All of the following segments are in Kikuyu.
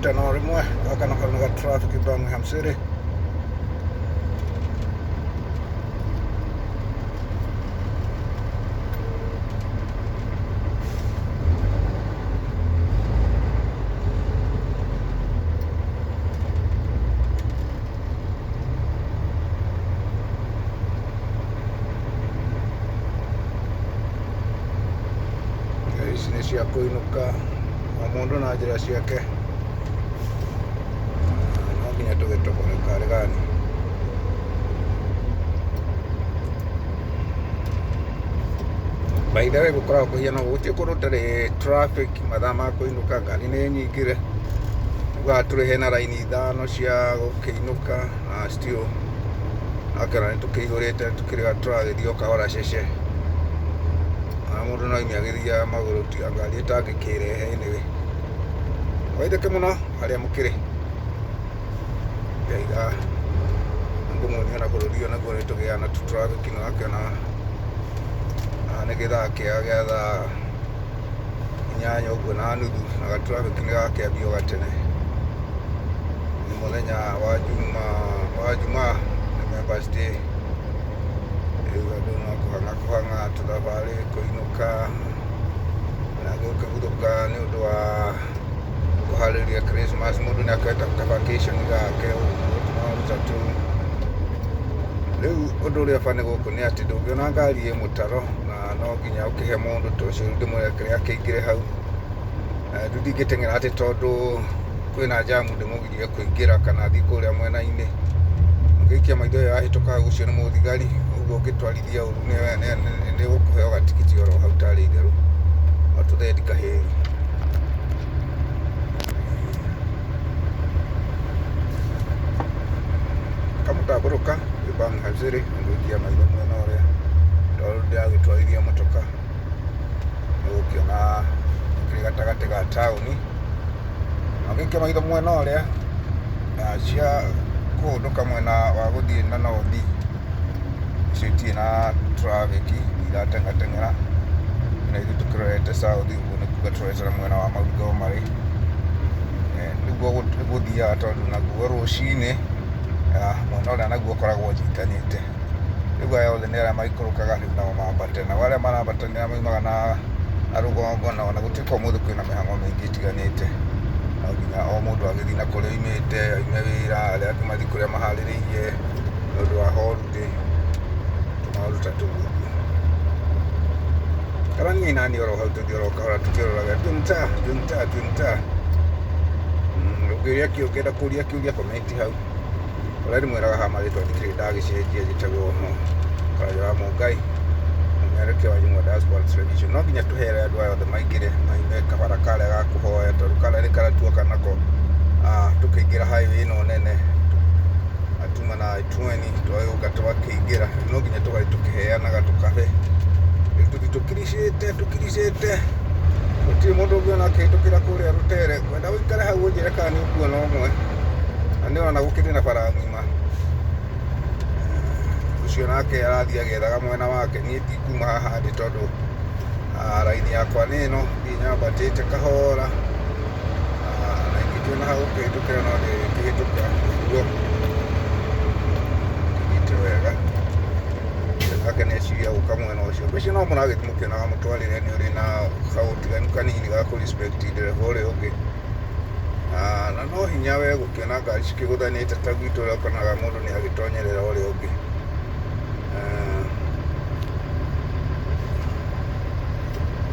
Rita no rĩmwe gaka nako nĩ ga traffic Birmingham City. Ici nĩ cia kũinũka o mũndũ na njĩra ciake, no nginya tũgĩtobore karĩ gani. By the way gũkoragwo kũhiana ũguo, gũtirĩ kũndũ gũtarĩ traffic mathaa ma kũinũka, ngari nĩ nyingĩre, ugaga tũrĩ hena raini ithano cia gũkĩinũka na still akĩona nĩ tũkĩihũrĩte tũkĩrĩga tũragĩthiĩ o kahora cece. Na mũndũ no aime agĩthiaga magũrũ tiga ngari ĩtangĩkĩrehe anyway. Mũgeithĩke mũno harĩa mũkĩrĩ. Ndaiga ngũmuonia na bũrũri ũyũ naguo nĩ tũgĩaga na tũ traffic nĩ wakĩona haha nĩ gĩthaa kĩega gĩa thaa 8 ũguo na nuthu na ga traffic nĩ gakĩambia o gatene. Nĩ mũthenya wa Juma wa Jumaa nĩ Members Day. Rĩu andũ no kũhang'a kũhang'a tũthabarĩ kũinũka na gũkĩguthũka nĩ ũndũ wa kũharĩria Christmas. Mũndũ nĩ akoete ka vacation gake ũguo tũmaũndũ ta tũu. Rĩu ũndũ ũrĩa bani gũkũ nĩ atĩ ndũngĩona ngari ĩ mũtaro na no nginya ũkĩhe mũndũ ta ũcio rĩu ndĩmũrekere akĩingĩre hau. Rĩu ndingĩteng'era atĩ tondũ kwĩna njamu ndĩmũgirie kũingĩra kana athiĩ kũrĩa mwena-inĩ. Ũngĩikia maitho ĩyo yahĩtũka hau ũcio nĩ mũthigari, ũguo ũngĩtwarithia ũru nĩ ũkũheo gatigiti oro hau tarĩ itherũ. No tũthendi kahĩĩ. Kamũtambũrũka nĩ Birmingham City ũngĩikia maitho mwena ũrĩa tondũ ndĩragĩtwarithia mũtoka nĩ ũgũkĩona kĩrĩ gatagatĩ ga taũni. Na ũngĩikia maitho mwena ũrĩa cia kũhũndũka mwena wa gũthiĩ na north icio itirĩ na traffic irateng'ateng'era. Na ithuĩ tũkĩrorete south ũguo nĩ kuga tũrorete na mwena wa Montgomery. Nĩguo gũthiaga tondũ naguo rũcinĩ mwena ũrĩa naguo ũkoragwo ũnyitanĩte. Rĩu aya othe nĩ arĩa maikũrũkaga rĩu nao mambate, nao arĩa marambata nĩ arĩa maumaga na rũgongo na ona gũtuĩka ũmũthĩ kwĩna mĩhang'o mĩingĩ ĩtiganĩte, no nginya o mũndũ agĩthiĩ na kũrĩa aumĩte, aume wĩra, arĩa angĩ mathiĩ kũrĩa maharĩrĩirie nĩ ũndũ wa holiday, tũmaũndũ ta tũu ũguo. Karania nani oro hau tũthiĩ oro kahora tũkĩroraga twĩ mtaa, twĩ mtaa, twĩ mtaa. Ũngĩũria ũngĩenda kũria kĩũria comment hau. Ũrĩa ndĩmwĩraga haha marĩtwa ndikĩrĩ ndagĩcenjia, njĩtagwo Karanja wa Mũngai, mũmerekia wa Jumwa Diaspora Television. No nginya tũhere andũ aya othe maingĩre maime kabara karĩa ga kũhoya tondũ karĩa nĩ karatuoka nako tũkĩingĩra highway ĩno nene tuma na I-20 twagĩũka twakĩingĩra, no nginya tũgathiĩ tũkĩheanaga tũkabe. Rĩu tũthiĩ tũkiricĩte tũkiricĩte, gũtirĩ mũndũ ũngĩona akĩhĩtũkĩra kũrĩa rũtere. Ngwenda ũikare hau ũnjĩre kana nĩ ũkuona ũmwe. Na nĩ ũrona gũkĩrĩ na bara ng'ima. Ũcio nake arathiĩ agĩethaga mwena wake, niĩ ndikuma haha ndĩ tondũ raini yakwa nĩ ĩno, thiĩ nyambatĩte kahora, na ingĩkĩona ha gũkĩhĩtũkĩra no ndĩkĩhĩtũka ũguo nyite wega. Ũcio nake nĩ eciria gũka mwena ũcio. Ngwĩciria no mũragĩthiĩ mũkĩonaga mũtwarĩre nĩ ũrĩ na kaũtiganu kanini ga kũ respect ndereba ũrĩa ũngĩ. Na no hinya we gũkĩona ngari cikĩgũthanĩte ta gwitũ ũrĩa ũkonaga mũndũ nĩ agĩtonyerera ũrĩa ũngĩ.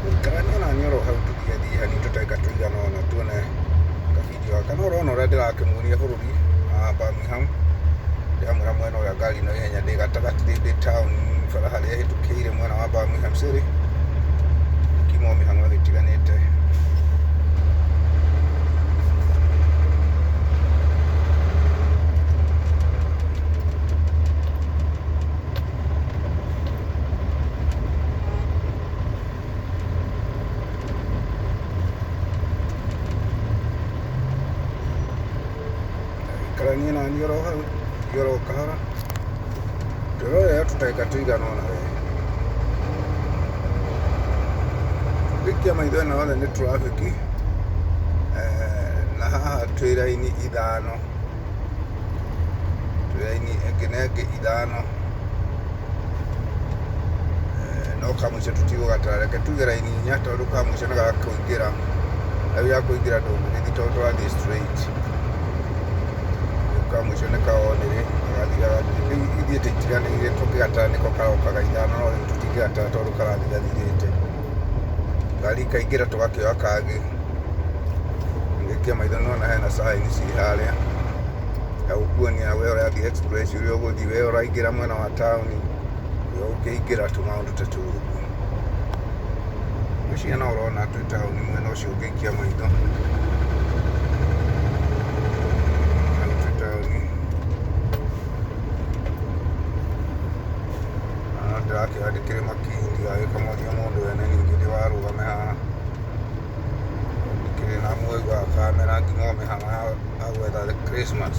Gũikarania naniĩ oro hau tũthiathiĩ hanini tũtagĩka tũigana ũna tuone kabidio gaka. No ũrona ũrĩa ndĩrakĩmuonia bũrũri wa Birmingham, ndĩramwĩra mwena ũrĩa ngari ĩno ihenya ndĩ gatagatĩ ndĩ town bara harĩa ĩhĩtũkĩire mwena wa Birmingham City, ĩkiuma mĩhang'o ĩgĩtiganĩte. Ikarania naniĩ oro hau, thiĩ oro kahora. Twĩrorere tũtagĩka tũigana ũna we. Ngĩikia maitho ĩno yothe nĩ traffic, na Haha twĩ raini ithano, twĩ raini ĩngĩ na ĩngĩ ithano. No kamũico tũtigũgatara, reke tuge raini inya tondũ kamũico nĩ ga kũingĩra. Rĩu ya kũingĩra ndũngĩgĩthiĩ tondũ tũrathiĩ straight. Rĩu kamũico nĩ ka onĩrĩ, gagathiĩ rĩu ithiĩte itiganĩire tũngĩgatara nĩko karokaga ithano no rĩu tũtingĩgatara tondũ karathiĩ gathirĩte. Ngari ikaingĩra tũgakĩoya kangĩ. Ngĩikia maitho nĩwona hena sign ciĩ harĩa ya gũkuonia we ũrathiĩ express ũrĩa ũgũthiĩ, we ũraingĩra mwena wa taũni, we ũkĩingĩra tũmaũndũ ta tũu ũguo. Ngwĩciria no ũrona twĩ taũni mwena ũcio ũngĩikia maitho. Hau twĩ taũni. Na ndĩrakĩoya ndĩkĩrĩ makini ndigagĩkomorie mũndũ wene ningĩ ndĩwarũgame haha. Ndĩkĩrĩ na mweu wa kamera nginya mĩhang'o ya gwetha Christmas.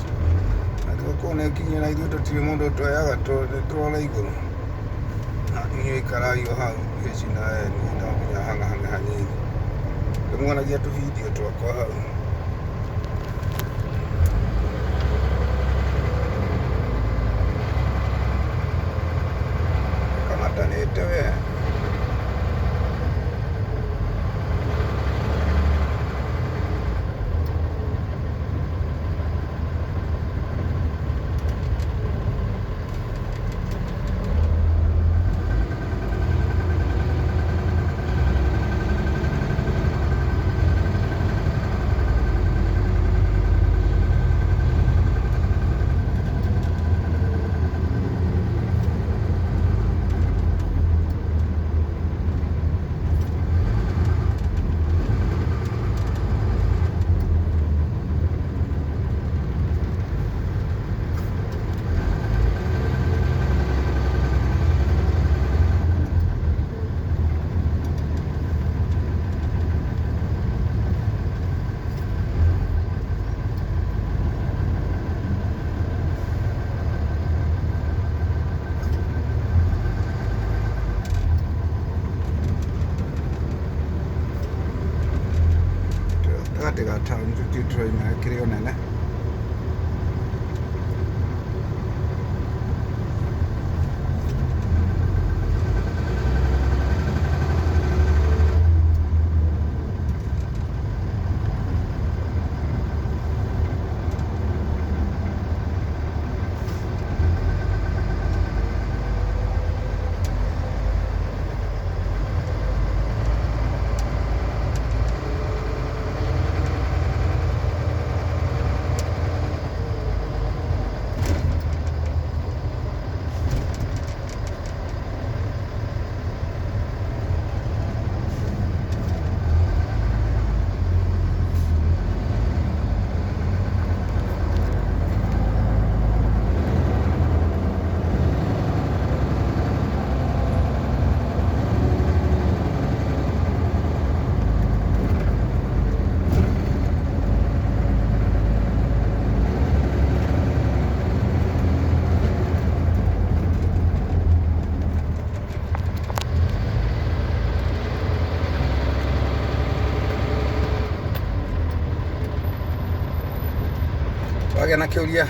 Na thigũkũ nĩ ĩkinyie na ithuĩ tũtirĩ mũndũ ũtũheaga nĩ tũrore igũrũ. Na inyuĩ ikarai o hau H na N no nginya hang'ahange hanini. Ndĩmuonagia tũbindio twakwa hau. Kamatanĩte we. Gatagatĩ ga taũni tũtirĩ tũrauma ĩkĩrĩ o nene. Wagĩa na kĩũria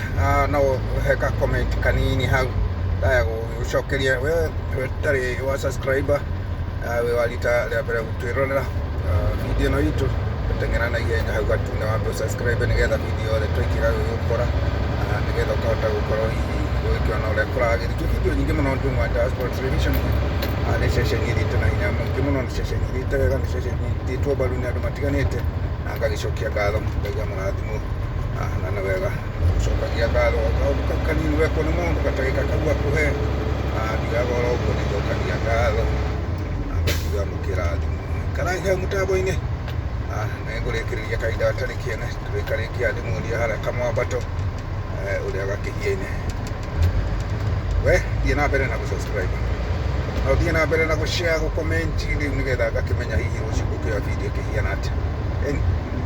no ũhe ka comment kanini hau ndaya gũgĩcokeria we ũtarĩ wa subscriber wĩ wa rita rĩa mbere gũtwĩrorera video ĩno itũ teng'era na ihenya hau gatune wambe subscribe nĩgetha video yothe twaikia gagĩgũkora nĩgetha ũkahota gũkorwo hihi ũgĩkĩona ũrĩa kũragĩthio video nyingĩ mũno Ndung'u Diaspora Television. Nĩ ceceni ĩthiĩte na hinya mũingĩ mũno, nĩ ceceni ĩthiĩte wega, nĩ ceceni ĩtĩtwo mbaru nĩ andũ matiganĩte, na ngagĩcokia ngatho Ngai amũrathimwo. Na nĩ wega gũcokagia ngatho kaũndũ kau kanini wekwo nĩ mũndũ gatagĩka kau akũhe, ndigaga oro ũguo nĩ njokagia ngatho na ngakiuga mũkĩrathimwo. Ikarai hau mũtambo-inĩ na nĩngũrĩkĩrĩria kahinda gatarĩ kĩene tũgĩkarĩkia ndĩmuonie harĩa kamwambato ũrĩa gakĩhiaine. We thiĩ na mbere na gũ-subscribe na ũthiĩ na mbere na gũ-share gũ-comment rĩu nĩgetha ngakĩmenya hihi rũciũ ngũkĩoya video ĩkĩhiana atĩa. Ĩni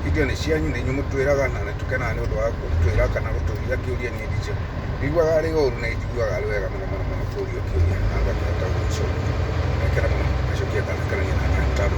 video nĩ cianyu, nĩ inyuĩ mũtwĩraga na nĩ tũkenaga nĩ ũndũ wa gũtwĩra kana gũtũria kĩũria. Niĩ ndicio ndiguaga arĩ ũru, nĩ njiguaga arĩ wega mũno mũno mũno kũrio kĩũria na ngakĩhota gũgĩcokia. Nekena mũno ngacokia ngatho ikarania na mũtambo.